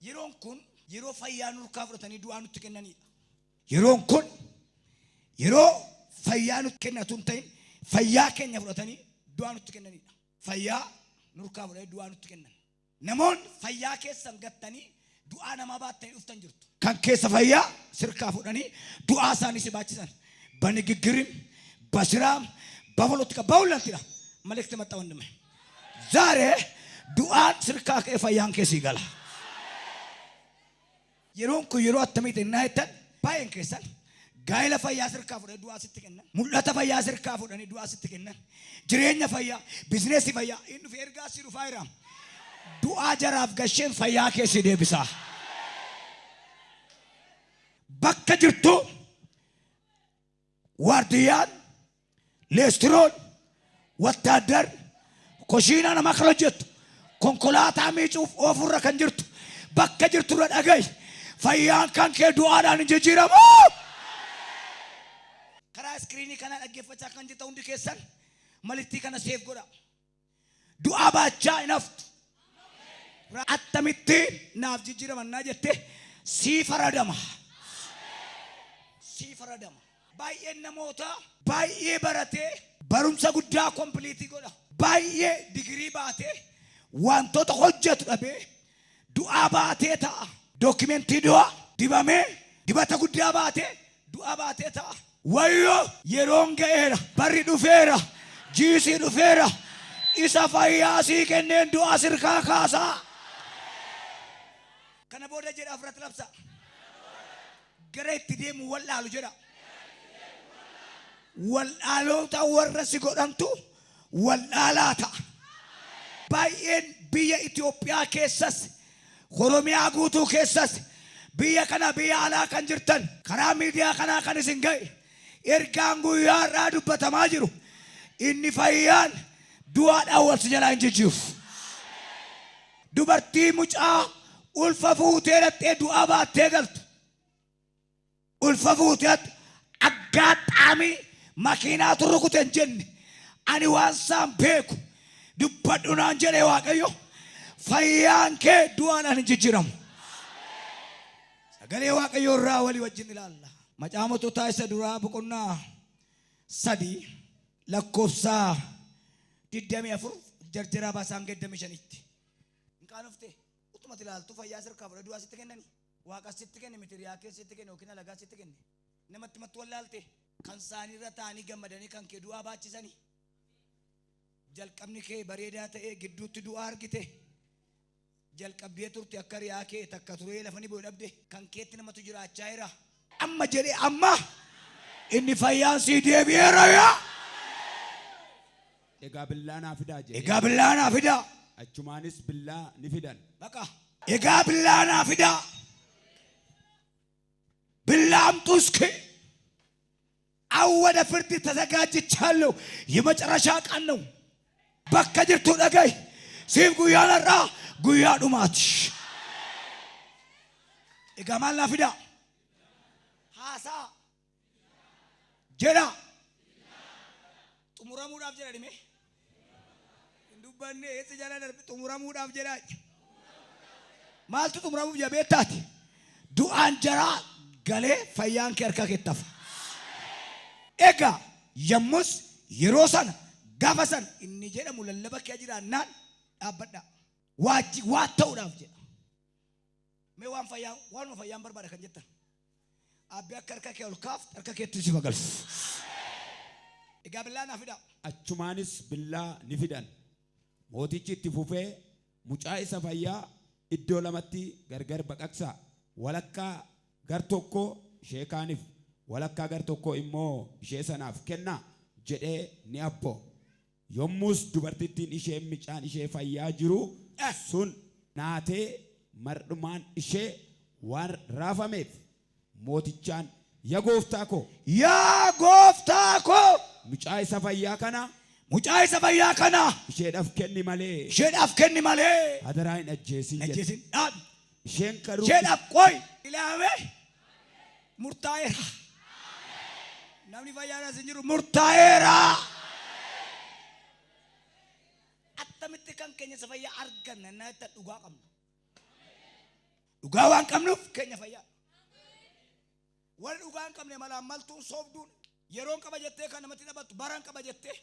Yeroon kun yeroo fayyaa nurkaa fudhatanii du'aa nutti kennanidha. Yeroon kun yeroo fayyaa nutti kennatu hin ta'in, fayyaa keenya fudhatanii du'aa nutti kennanidha. Fayyaa nurkaa fudhatanii du'aa nutti kennan. Namoonni fayyaa keessan gattanii du'aa namaa baattanii dhuftan jirtu. Kan keessa fayyaa sirkaa fudhanii du'aa isaanii si baachisan. በንግግርም በስራም በፖለቲካ በሁለንተና መልእክት መጣ ወንድሜ። ዛሬ du'aan sirkaa ka'ee fayyaan keessii gala. Yeroon kun yeroo attamiiti innaa jettan, baay'een keessan gaa'ela fayyaa sirkaa fudhanii du'aa sitti kennan. Mul'ata fayyaa sirkaa fudhanii du'aa sitti kennan. Jireenya fayyaa, bizineesii fayyaa, inni dhufe ergaa si dhufaa jira. Du'aa jaraaf gasheen fayyaa keessi deebisa. Bakka jirtu waardiyyaan, leestiroon, wattaaddar, koshiinaa nama kan hojjettu, konkolaataa miicuuf oofurra kan jirtu, bakka jirturra dhagayi. Fayyaan kan kee du'aadhaan hin jijjiiramu. Karaa iskiriinii kanaa dhaggeeffachaa kan jirtan hundi keessan malittii kana save godha. Du'aa baachaa hin haftu. Akkamittiin naaf jijjiiramannaa jette, sii faradama. Sii faradama. Baay'een namoota baay'ee baratee barumsa guddaa complete godha. Baay'ee digirii baatee wantoota hojjetu dhabee du'aa baatee ta'a. Dookimentii du'aa dibamee, dibata guddaa baatee du'aa baatee ta'a. Wayyoo, yeroon ga'eera, barri dhufeera, jiisii dhufeera. Isa fayyaa sii kenneen du'aa sirkaa kaasaa. Kana booda jedha, afratti labsa. Gara itti deemu wallaalu jedha. Wallaalota warra si godhantu wallaalaa ta'a. Baay'een biyya Itoophiyaa keessas, Oromiyaa guutuu keessas, biyya kana biyya alaa kan jirtan, karaa miidiyaa kanaa kan isin ga'e, ergaan guyyaa har'aa dubbatamaa jiru, inni fayyaan du'aadhaan wal si jalaa hin jijjiiru. Dubartii mucaa ulfa fuutee dhattee du'aa baattee galtu. Ulfa fuutee aggaadhaamii makiinaatu rukute hin jenne. Ani waan isaan beeku dubbadhu naan jedhe Waaqayyo. Fayyaan kee du'aadhaan hin jijjiiramu. Sagalee Waaqayyo irraa walii wajjin ilaalla. Macaafa Moototaa isa duraa boqonnaa 3 lakkoofsa 24 jarjaraa baasaan 25tti. Hin qaanofte utuma ilaaltu fayyaa sirkaa fudhadhu, du'aa sitti kennani. Waaqa sitti kenne miti, riyaa kee sitti kenne yookiin alagaa sitti kenne. Namatti mattu wallaalte kan isaaniirra taa'anii gammadanii kan kee du'aa baachisanii. Jalqabni kee bareedaa ta'ee gidduutti du'aa argite. Jalqabdee turte akka riyaa kee takka turee lafa ni bu'e dhabde, kan keetti namatu jiraachaa jira. Amma jedhee, amma inni fayyaan sii deebi'eera yaa. Egaa billaa naa fidaa jedhee. Egaa billaa naa fidaa. Achumaanis billaa ni fidan. Baqa. Egaa billaa naa fidaa. ቢላ አምጡ እስኪ። አወደ ፍርድ ተዘጋጅቻለሁ። የመጨረሻ ቀን ነው። Bakka jirtu dhagayi. Siif guyyaan har'aa guyyaa dhumaati. Egaa maal naa fidaa? Haasaa jedha. Xumuramuudhaaf jedha dhime. Hin dubbanne, eessa jala darbe, xumuramuudhaaf jedha. Maaltu xumuramuuf jedha beektaati? Du'aan jaraa galee fayyaan kee harka keetti hafa. Egaa yommus yeroo sana gaafa sana inni jedhamu lallaba kee jiraannaan dhaabbadha. Waajji waa ta'uudhaaf jedha. Mee waan fayyaan, waanuma fayyaan barbaada kan jettan. Abbee akka harka kee ol kaafte harka keetti si bagalfu. Egaa billaa naa fidaa. Achumaanis billaa ni fidan. Mootichi itti fufee, mucaa isa fayyaa iddoo lamatti gargar baqaqsaa. Walakkaa gar tokkoo ishee kaaniif, walakkaa gar tokkoo immoo ishee sanaaf kennaa jedhee ni abbo. Yommus dubartittiin isheen mucaan ishee fayyaa jiru sun naatee mardhumaan ishee waan raafameef mootichaan, "Yaa gooftaa koo, Yaa gooftaa koo, mucaa isa fayyaa kana mucaa isa fayyaa kana isheedhaaf kenni malee isheedhaaf kenni malee hadaraa hin ajjeesin" hin jette. Ajjeesin, dhaabi. Isheen garuu Isheedhaaf qoy ilaame murtaa'eera. Namni fayyaadhaas hin jiru, murtaa'eera. Attamitti kan keenya isa fayyaa arganna na jettan, dhugaa qabna. Dhugaa waan qabnuuf keenya fayyaa. Warri dhugaa hin qabne malaan maltuun soobduun yeroon qaba jettee kan namatti taphattu, baran qaba jettee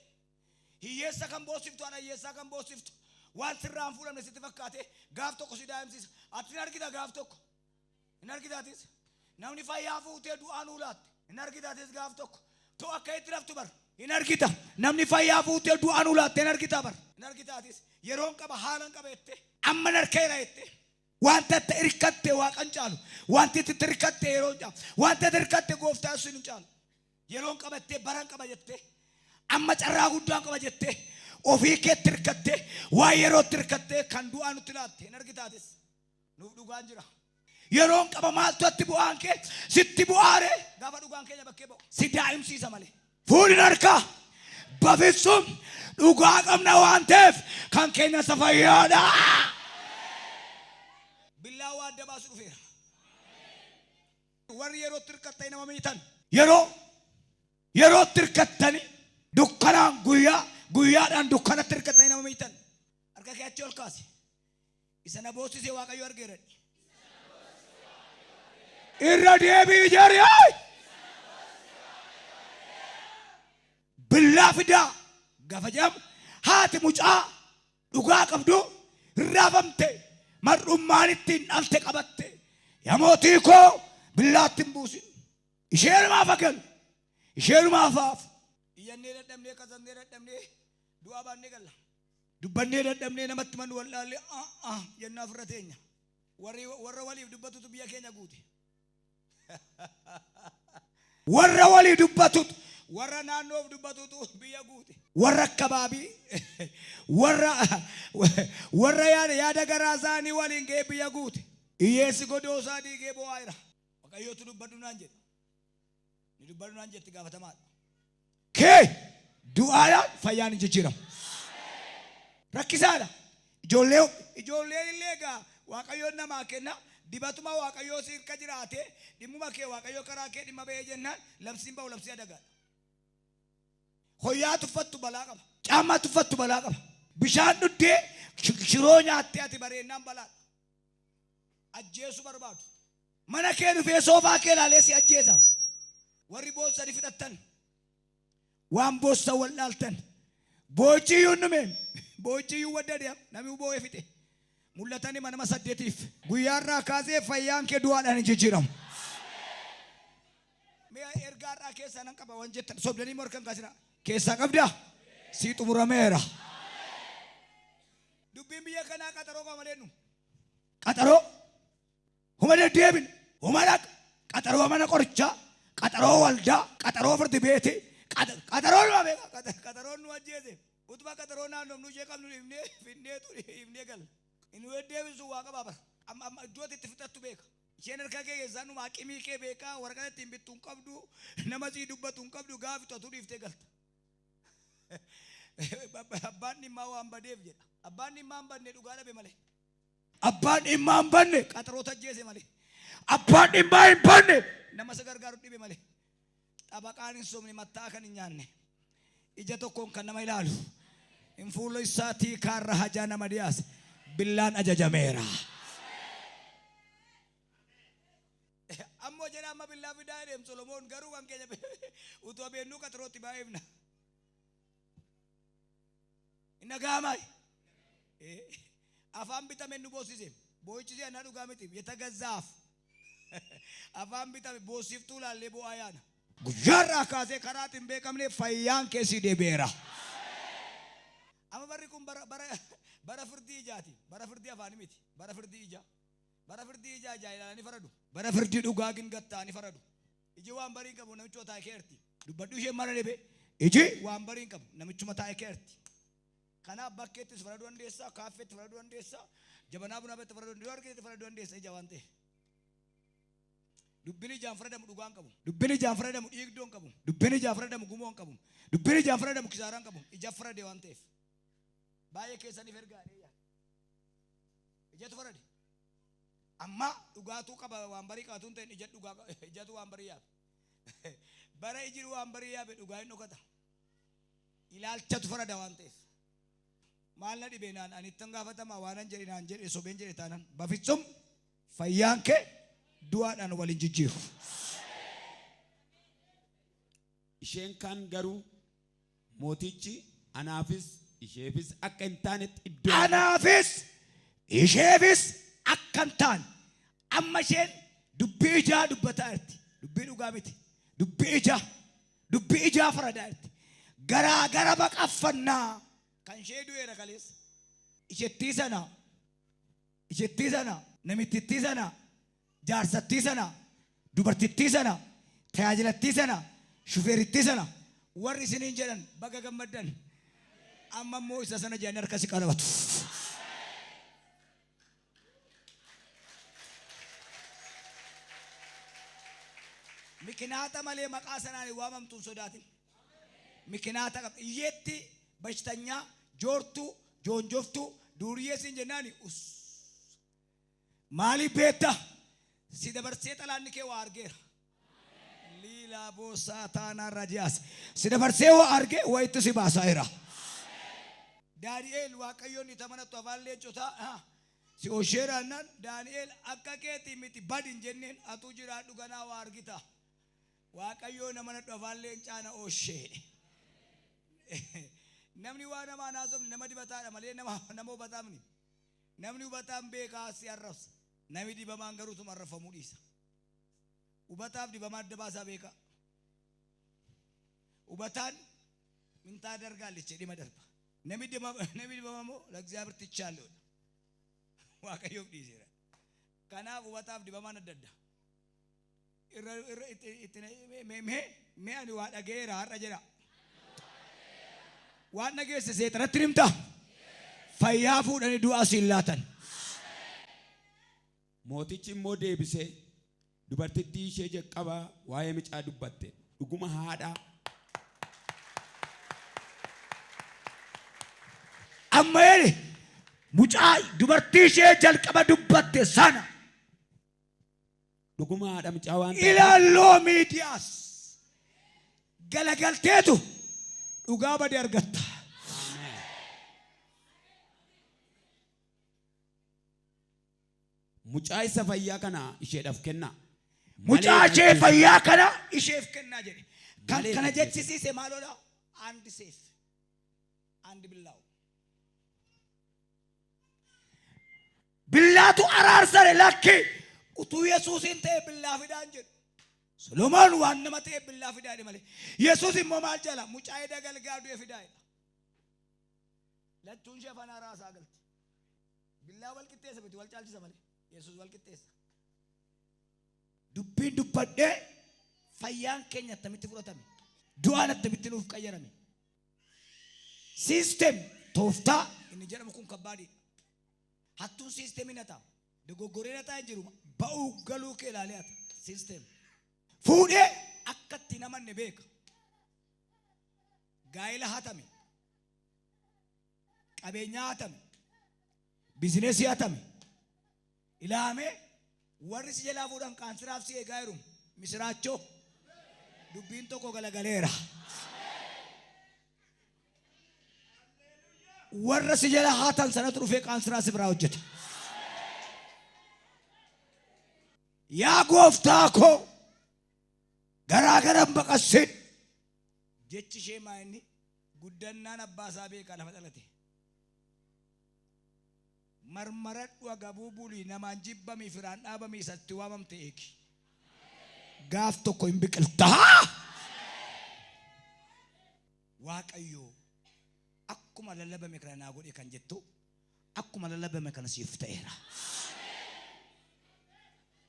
hiyyeessa kan boossiftu, haadha hiyyeessaa kan boossiftu, waan sirraa hin fuudhamne sitti fakkaate gaaf tokko si daa'imsiisa. Ati hin argita gaaf tokko. Hin argitaatis. Namni fayyaa fuutee du'aa nuu laatte. Hin argitaatis gaaf tokko. Too akka itti raftu bar. Hin argita. Namni fayyaa fuutee du'aa nuu laatte hin argita bar. Hin argitaatis. Yeroon qaba, haalan qaba jettee. Amma narkeera jettee. Wanta itti hirkatte waaqan caalu. Wanti itti hirkatte yeroon caalu. Wanta itti hirkatte gooftaa sun hin caalu. Yeroon qabattee, baran qaba jettee, amma carraa guddaan qaba jettee, ofii keetti hirkattee, waan yerootti hirkattee kan du'aa nutti laatte hin argitaatis. Nuuf dhugaan jira. Yeroon qaba maaltu atti bu'aan kee sitti bu'aare gaafa dhugaan keenya bakkee ba'u si daa'imsiisa malee. Fuudhin harkaa bafisuun dhugaa qabna waan ta'eef kan keenya isa fayyaadha. Billaa waa adda baasu dhufeera. Warri yerootti hirkattanii nama miitan, yerootti hirkattanii dukkanaan guyyaa, guyyaadhaan dukkanatti hirkattanii nama miitan. Harka kee achi ol kaasi. Isa na boossise Waaqayyo argeera. Irra deebi'i jedhi. Billaa fidaa gaafa jedhamu haati mucaa dhugaa qabdu raafamte, mar'ummaan ittiin dhalte qabatte, yaa mootii koo billaatti hin buusin. Isheenumaaf hagalu. Isheenumaaf haafu. Iyyannee dadhabnee, kasannee dadhabnee, du'aa baannee galla. Dubbannee dadhabnee, namatti mannu wallaallee jennaa ofirra teenya. Warri warra waliif dubbatutu biyya keenya guute. Warra walii dubbatutu, warra naannoof dubbatutu biyya guute. Warra akkabaabii, warra yaada garaa isaanii waliin ga'ee biyya guute. Hiyyeessi godoo isaa diigee bo'aa jira. Waaqayyootu dubbadhu naan jedhe. Ni dubbadhu naan jetti, gaafatamaadha. Kee du'aadhaan fayyaan hin jijjiiramu. Rakkisaadha. Ijoollee, ijoolleen illee egaa Waaqayyoon namaa kenna, dibatuma Waaqayyoo si hirka jiraate, dhimmuma kee Waaqayyoo karaa kee dhimma ba'ee jennaan labsiin ba'u labsii adagaadha. Hoyyaa tuffattu balaa qaba. Caammaa tuffattu balaa qaba. Bishaan dhuddee shiroo nyaattee ati bareennaan balaadha. Ajjeesuu barbaadu. Mana kee dhufee soofaa kee ilaalee si ajjeesa. Warri boossanii fixattan, waan boossan wal dhaaltan, boochi iyyuu hin dhume, boochi iyyuu waddade, namni boo'ee fixe. Mul'atanii nama saddeetiif. Guyyaarraa kaasee fayyaan kee du'aadhaan hin jijjiiramu. Mi'a ergaa har'aa keessaa nan qaba waan jettan sobdanii morkan kaasina. Keessaa qabdaa? Sii xumurameera. Dubbiin biyya kanaa qaxaroo qaba malee nu. Qaxaroo huma deddeebine, huma dhaqa, qaxaroo mana qorichaa, qaxaroo waldaa, qaxaroo firdi beetii, qaxaroo numa beeka, qaxaroon nu ajjeese. Utuma qaxaroo naannoofnu ishee qabnu dhiifnee finneetu dhiifnee galla. Inni deddeebisu waa qabaa bara. Amma amma iddoo itti fixattu beeka. Isheen harka kee keessaa numa aqimii kee beekaa, waraqaa ittiin bittu hin qabdu, nama sii dubbatu hin qabdu, gaafa fixatu dhiiftee galta. Abbaan dhimmaa waan badeef jedha. Abbaan dhimmaa hin badne, dhugaa dhabe malee. Abbaan dhimmaa hin badne, qaxaroota ajjeese malee. Abbaan dhimmaa hin badne, nama isa gargaaru dhibe malee. Xabaqaan hin sobne, mattaa kan hin nyaanne. Ija tokkoon kan nama ilaalu. Hin fuula isaatii kaarra hajaa nama dhiyaase. Billaan ajajameera. Ammoo jedha, amma billaa fidaa jedheem Solomoon, garuu kan keenya utuu abeennuu qaxarootti baay'ifna. Hin dhaga'amaa? Afaan bitame nu boossise. Boo'ichisee anaa dhugaa miti. Yetagazzaaf. Afaan bitame boossiftuu laallee boo'aa yaana. Guyyaarraa kaasee karaa hin beekamne fayyaan keessi deebi'eera. Amma barri kun bara firdii ijaati. Bara firdii afaanii miti. Bara firdii ijaa. Bara firdii ijaa, ijaa ilaalanii faradu. Bara firdii dhugaa gingattaanii faradu. Iji waan barii hin qabu, namichuma taa'e keerti. Dubbadhu isheen mara dhibe. Iji waan barii hin qabu, namichuma taa'e keerti. Kanaaf bakkeettis faraduu dandeessa, kaaffeetti faraduu dandeessa, jabanaa bunaa biratti faraduu dandeessa, argitetti faraduu dandeessa ija waan ta'eef. Dubbiin ijaan faradamu dhugaa hin qabu. Dubbiin ijaan faradamu dhiigdoo hin qabu. Dubbiin ijaan faradamu gumoo hin qabu. Dubbiin ijaan faradamu kisaaraa hin qabu. Ija farade waan ta'eef. Baay'ee keessaniif ergaa dheeyyaa. Ijatu farade. Amma dhugaatuu qaba, waan barii qabatu hin ta'in, ija dhugaa ijatu waan barii yaabe. Bara iji waan barii yaabe dhugaa hin dhokata. Ilaalchatu farada waan ta'eef. Maal na dhibee naan ani ittan gaafatama, waanan jedhe naan jedhe, sobeen jedhe taanan bafitsum Fayyaan kee du'aadhaan wal hin jijjiiru. Isheen kaan garuu mootichi anaafis isheefis akka hin taanetti iddoo Anaafis isheefis akka hin taane. Amma isheen dubbii ijaa dubbataa jirti. Dubbii dhugaa miti. Dubbii ijaa. Dubbii ijaa faradaa jirti. Garaa gara baqaffannaa kan ishee du'eera kaleessa. Ishettii sana, ishettii sana, namittittii sana, jaarsattii sana, dubartittii sana, tajaajilattii sana, shufeerittii sana warri isiniin jedhan baga gammaddan. Amma immoo isa sana jedhanii harka si qalabatu. Mikinaata malee maqaa sanaan hin waamamtu hin sodaatin. Mikinaata qabda. Hiyyeetti, bashtanyaa, joortuu, joonjoftuu, duuriyyee siin jennaani us. Maaliif beekta? Si dabarsee xalaanni kee waa argeera. Liilaa boosaa taanaa rajiyaas. Si dabarsee waa argee wayitti si baasaa jira. Daani'eel Waaqayyoon itti amanattu afaan leencotaa si osheeraannaan Daani'eel akka keetii miti badi hin jenneen atuu jiraadhu ganaa waa argita. Waaqayyoon amanadhu afaan leencaa na ooshee. Namni waa namaan haasofne nama dibataadha malee nama nama hubataa miti. Namni hubataan beekaa si arrabsa. Namni dibamaan garuu tuma arrabfamuu dhiisa. Hubataaf dibamaa adda baasaa beekaa. Hubataan mintaa dargaalliche dhima darba. Namni dibamaa immoo ለእግዚአብሔር ትቻለሁ Waaqayyoof dhiiseera. Kanaaf hubataaf dibamaan adda adda. Irra irra itti itti mee mee mee ani waa dhaga'eera har'a jedha. Waan dhageesse seexanatti himta. Fayyaa fuudhanii du'aa siin laatan. Mootichi immoo deebisee dubartittii ishee jalqabaa waa'ee mucaa dubbatte dhuguma haadha Amma jedhe mucaa dubartii ishee jalqaba dubbatte sana dhuguma haadha mucaa waan ta'eef ilaalloo miidiyaas galagalteetu dhugaa bade argatta. Mucaa isa fayyaa kana isheedhaaf kennaa. Mucaa Malee ishee fayyaa kana isheef kennaa jedhe. Kan Malee kana ajjeese. jechisiise maaloodha? አንድ ሰይፍ አንድ ቢላው Billaatu araarsare lakki utuu Yesuusin ta'e billaa fidaan jedhu. Solomoon waan nama ta'e billaa fidaa jedhe malee. Yesuus immoo maal jala mucaa eda galgaa du'e fidaa jedha. Lachuun ishee afaan haaraa galti. Billaa wal qixxeessa miti wal caalchisa malee. Yesuus wal qixxeessa. Dubbiin dubbadhee fayyaan keenya attamitti fudhatame? Du'aan attamitti nuuf qayyarame? System tooftaa inni jedhamu kun kabbaadidha. Hattuun siistemii na ta'a. Dogoggoree na ta'a hin jiru. Ba'uu galuu kee ilaalee hata. System. Fuudhee akka itti namanne beeka. Gaa'ela hatame. Qabeenyaa hatame. Bizineesii hatame. Ilaamee warri si jalaa fuudhan qaansiraaf si eegaa jiru. Misiraachoo. Dubbiin tokko galagaleera. Warra si jala hatan sanatu dhufee qaansiraa si biraa hojjeta. Yaa gooftaa koo garaa garan baqassin. Jechi ishee maa inni guddannaan abbaa isaa beekaa lafa dhalate. Marmaradhu agabuu bulii namaan jibbamii firaan dhaabamii isatti waamamte eegi. Gaaf tokko hin biqiltaa. Waaqayyo akkuma lallabame kana naa godhe kan jettu akkuma lallabame kana siif ta'eera.